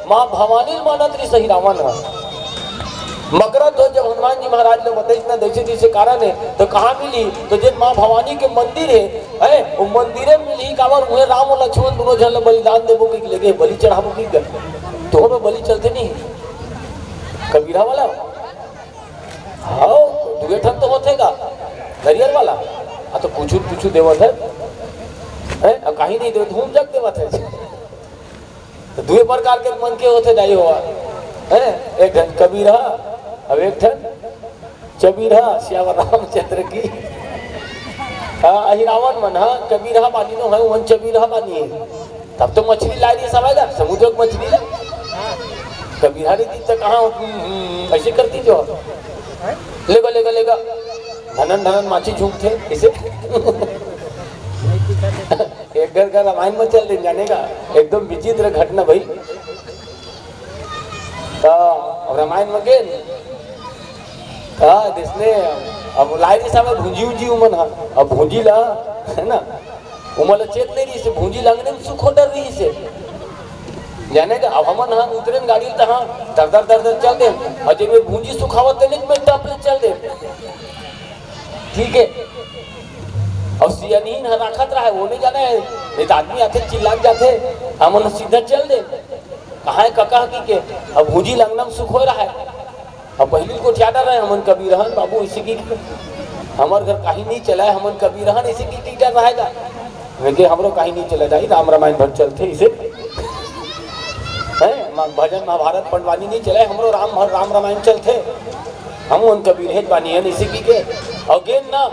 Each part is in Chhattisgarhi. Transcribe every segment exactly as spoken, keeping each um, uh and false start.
माँ भवानी ल मानत रहिस अहिरावण ह। मकरा तो जब हनुमान जी महाराज ल बतइस ना, जइसे जइसे कारण हे, तो कहाँ मिली? तो जेन माँ भवानी के मंदिर हे, हैं, वो मंदिरे में मिली। काबर उहे राम अउ लक्ष्मण दुनों झन ल बलिदान देबो कि लेगे बलि चढ़ाबो कि ग-, तो ओमे बलि चलथे नहीं, कबीरा वाला। हाँ, दुए ठन तो होथे गा, नरियर वाला। हाँ, तो कुछु कुछु देवत हे, हैं? अब कहीं नहीं देवत, हम जग देवत हे। तो दुए प्रकार के मन के होथे दाई हो, हैं? एक ठन कबीरा, अब एक ठन चबीरा, सियावर रामचंद्र की। हाँ, अहिरावण मन, हाँ, कबीरा बानी नो है, मन चबीरा बानी है। तब तो मछली ला रही सब आएगा, समुद्र की मछली ला। कबीरा री दी तो कहाँ, हम्म, हम्म, ऐसे करती जो। लेगा, लेगा, लेगा। धनन, धनन माछी झुकथे, इसे। एक घर का रामायण में चल दे, जाने का। एकदम विचित्र घटना भाई। तो अब रामायण में गेल, हाँ, जिसने अब लाई जी साहब भूंजी उंजी उमन हा, अब भूंजी ला, है ना, उमन ला चेत नहीं रहिसे, भूंजी लगने में सुखो डर रहिसे। जाने का, अब हमन हा उतरेन गाड़ी त हाँ, दर दर दर दर चल दे, और जब ये भूंजी सुखावत तेने में टप ले चल दे। ठीक है, और सियानहीन हा राखत रहा है, वो नहीं जाना है, नहीं तो आदमी आथे चिल्ला जाथे, हमन सीधा चल दे। कहाँ है कका की के? अब भूंजी लगना में सुख हो रहा है। अब पहली को क्या डर है, हमन कबीरहन बाबू इसी की, हमर घर कहीं नहीं चला है, हमन कबीरहन इसी की, की डर रहेगा। लेकिन हमरो कहीं नहीं चला जाई, राम रामायण भर चलथे इसे। हैं? मा-, भजन महाभारत पंडवानी नहीं चला है, हमरो राम भर राम रामायण चलथे। हम उन कबीरहेज बानी है इसी की के। और गेन ना,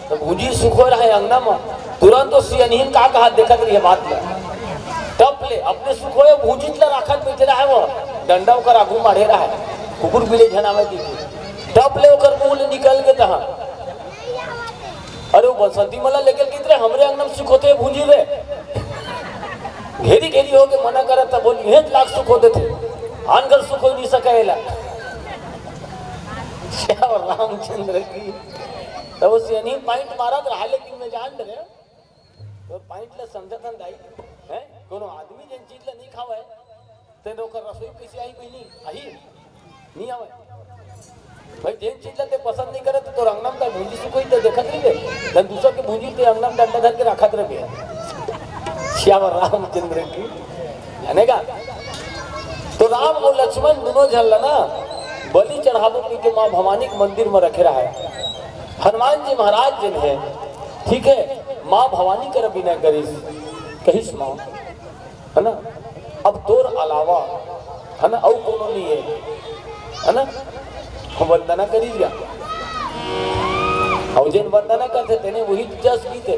तो भूंजी सुखो रहे अंगना में, तुरंत तो सियनहीन का कहा देखत रही है बात में। टप ले, अपने सुखोए भूंजी ला राखत बैठे रहा है वो, डंडा ओकर आगू मारे रहा है, कुकुर बिले झनावे की। टप ले ओकर मुंह ले निकल के तहा। अरे वो बसंती मला लेके कित रे, हमरे अंगना में सुखोते भूंजी रे। घेरी घेरी होके मना करत त बोली, "हेत लाख सुखो देथे, आनकर सुखो नहीं सकेला।" श्याम रामचंद्र की। तो वो सियनहीन point मारत रहा, लेकिन मैं जान डरे, वो point ला समझत हन दाई, हैं? कोनो आदमी जेन चीज ला नहीं खावे, तेन ओकर रसोई कैसे आई बहिनी? आही? नहीं आवे। भाई, जेन चीज ला ते पसंद नहीं करे, तो तोर अंगना में भूंजी सुखोई ते देखत रही बे। जन दूसर के भूंजी ते अंगना में डंडा धर के रखत रहे बे। श्याम रामचंद्र की, जाने का? तो राम और लक्ष्मण दोनों झन ला ना बलि चढ़ाबो कहिके माँ भवानी के मंदिर में रखे रहा है। हनुमान जी महाराज जिन है, ठीक है, माँ भवानी कर विनय करिस, कहिस माँ, है ना? अब तोर अलावा, है ना, अउ कोनो नहीं है, है ना? वंदना करी जा। अउ जेन वंदना करथे, तेने वही जस गीत है,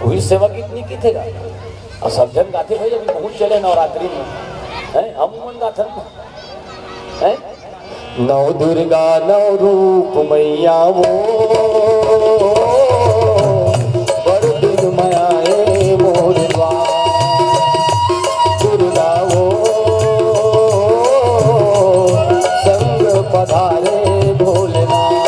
वही सेवा गीत नहीं गीत है गा। अउ सब झन गाथे भाई, अभी बहुत चले नवरात्रि में, हैं? हम मन गाथन, हैं? नौ दुर्गा नौ रूप मैया वो, बड़ दिन में आए मोर द्वार। दुर्गा वो, संग पधारे भोलेनाथ।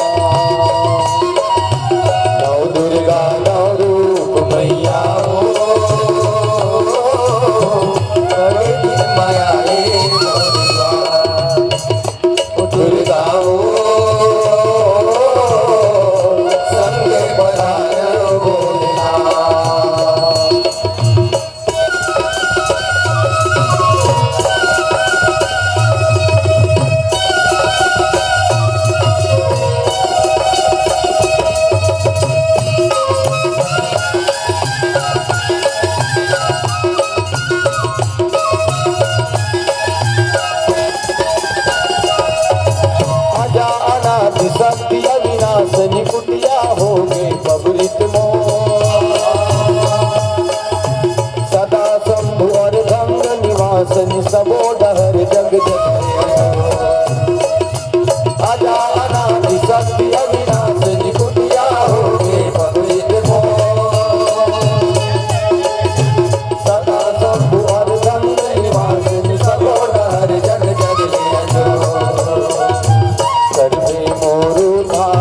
नौ दुर्गा नौ रूप मैया वो, बड़ दिन में आए मोर द्वार। दुर्गा ओ, संग पधार भोलेनाथ। आजा अनादि शक्ति अविनाशनि, कुटिया होगे पबरित मोर। सदा शंभु अर्धंग निवासनि, सबो डहर जग जग में अजोर। आजा अनादि शक्ति अविनाशनि, कुटिया होगे पबरित मोर। सदा शंभु अर्धंग निवासनि, सबो डहर जग जग में अजोर। कर दे मोर उद्धार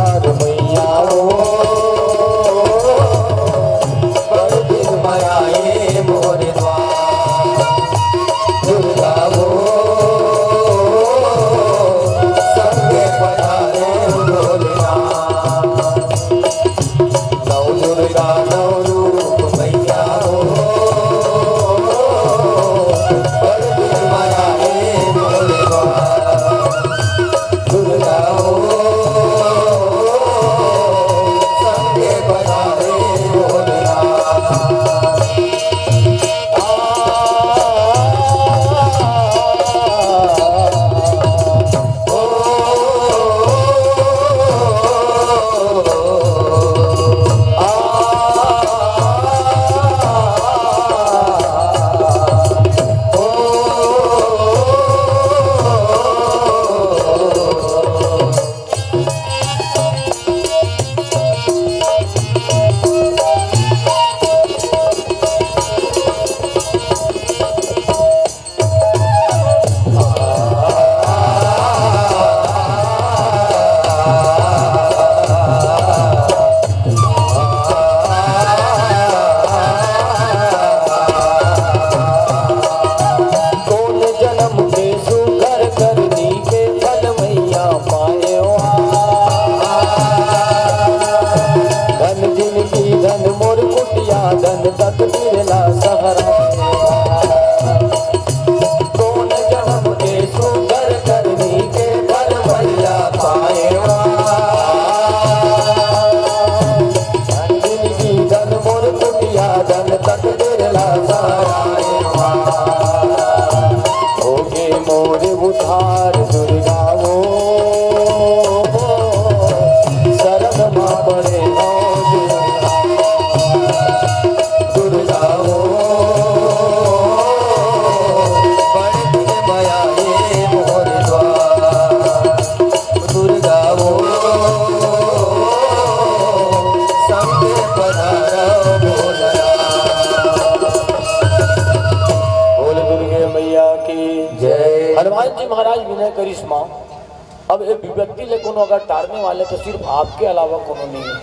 ये विपत्ति ले कोनो अगर टारने वाले तो सिर्फ आपके अलावा कोनो नहीं है,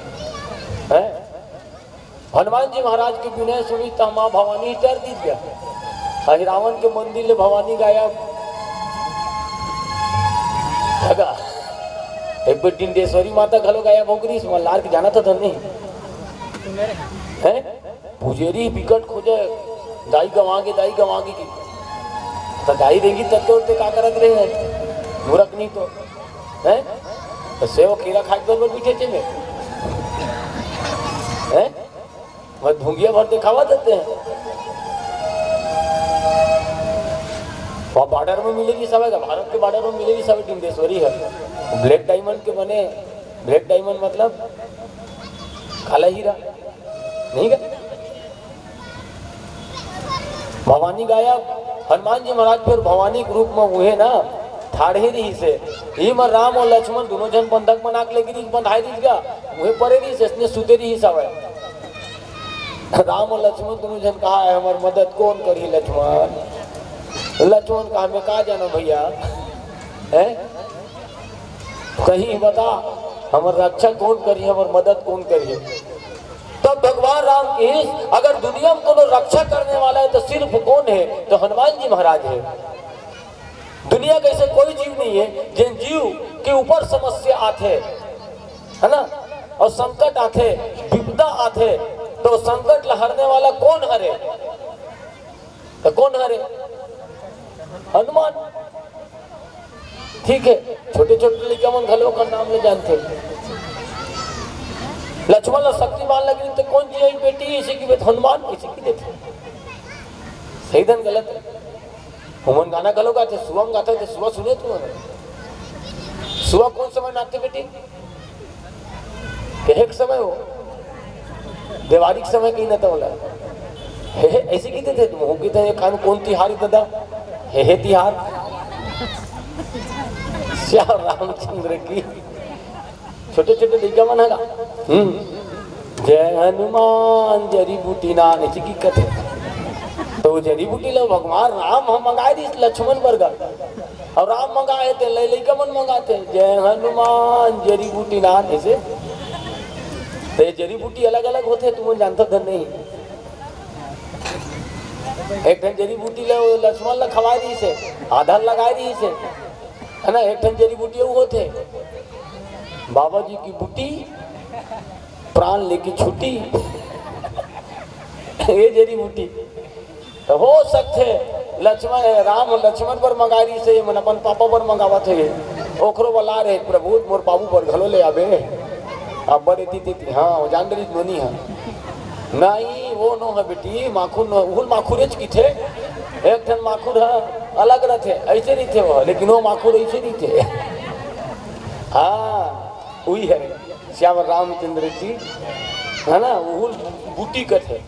हैं? हनुमान जी महाराज के विनय सुनी त माँ भवानी ही टार दीस गा। अहि रावण के मंदिर ले भवानी गायब। भगा। एक बेर डिंडेश्वरी माता घलो गायब हो गई, मल्हार के जाना था धन नहीं। हैं? पुजेरी बिकट खोजे, दाई गंवागे, दाई गंवागे की। त दाई रेंगी तब तो ते का करत रहे हैं? मूरख नहीं तो। हैं? त सेव खीरा खाए के बरोबर बिठे चे में। हैं? मैं धुंगिया भर देखावा देते हैं। वहाँ बॉर्डर में मिलेगी सब, भारत के बॉर्डर में मिलेगी सब, डिंडेश्वरी है। ब्लैक डायमंड के बने, ब्लैक डायमंड मतलब काला हीरा, नहीं का? भवानी गायब। हनुमान जी महाराज फिर भवानी के रूप में हुए ना, ठाढ़े रहिस हे। इही म राम अउ लक्ष्मण दुनों झन बंधक बना के लेगे रहिस, बंधाए रहिस गा, उहे परे रहिस, इसने सुते रहिस हवय। राम अउ लक्ष्मण दुनों झन कहा है, हमर मदद कौन करही लक्ष्मण? लक्ष्मण कहा, मैं का जाना भैया, हैं? कहीं बता, हमर रक्षा कौन करही, हमर मदद कौन करही? तब भगवान राम कहिस, अगर दुनिया में कोनो रक्षा करने वाला है तो सिर्फ कौन है? तो हनुमान जी महाराज है। दुनिया के ऐसे कोई जीव नहीं है, जिन जीव के ऊपर समस्या आथे, है ना, और संकट आथे, विपदा आथे, तो संकट ला हरने वाला कौन हरे? तो कौन हरे? हनुमान। ठीक है, छोटे-छोटे लइका मन घलो ओकर नाम ले जानथे। लक्ष्मण ला शक्तिमान लगे तो कौन जी आई बेटी, इसे की बेट हनुमान, इसे की देथे। सही धन गलत है। हमन गाना घलो गाथे, सुआ म गाथे, तो सुआ सुने तू हन। सुआ कौन समय नाचथे बेटी? केहे के समय हो, देवारी के समय कहीं ना तो होला। हे, हे, ऐसे की देथे तुम, हो की तो ये कान कौन तिहारी दादा? हे, हे तिहार। श्याम रामचंद्र की। छोटे-छोटे लइका मन ह गा। हम्म। जय हनुमान जड़ी बूटी नान, ऐसे की कथे। तो वो जड़ी बूटी ला भगवान राम ह मंगाए दिस लक्ष्मण बर गा। अउ राम मंगाए ते लइ-, लइका मन मंगाथे, जय हनुमान जड़ी बूटी नान, ऐसे। ते जड़ी बूटी अलग-अलग होथे, तुमन जानथव धन नहीं। एक ठन जड़ी बूटी ला वो लक्ष्मण ला खवाए दिस हे, आधा लगाए दिस हे, है ना? एक ठन जड़ी बूटी वो होथे, बाबा जी की बूटी, प्राण लेके छुट्टी। ये जड़ी बूटी। तो हो सकथे लक्ष्मण, राम लक्ष्मण बर मंगाए रिहिस हे, मन अपन पापा बर मंगावत हे, ओखरो बर लाए रहे, प्रभु मोर बाबू बर घलो ले आबे। अब बड़े ती, ती, हाँ, वो जान डरिस नोनी हा। नहीं, वो नो है बेटी, माखुर नो, उहुल माखुरेच किथे। एक ठन माखुर है, अलग रथे, ऐसे रहिथे वो, लेकिन वो माखुर ऐसे रहिथे। हाँ, वही है श्याम रामचंद्र जी, है ना, उहुल बूटी कथे।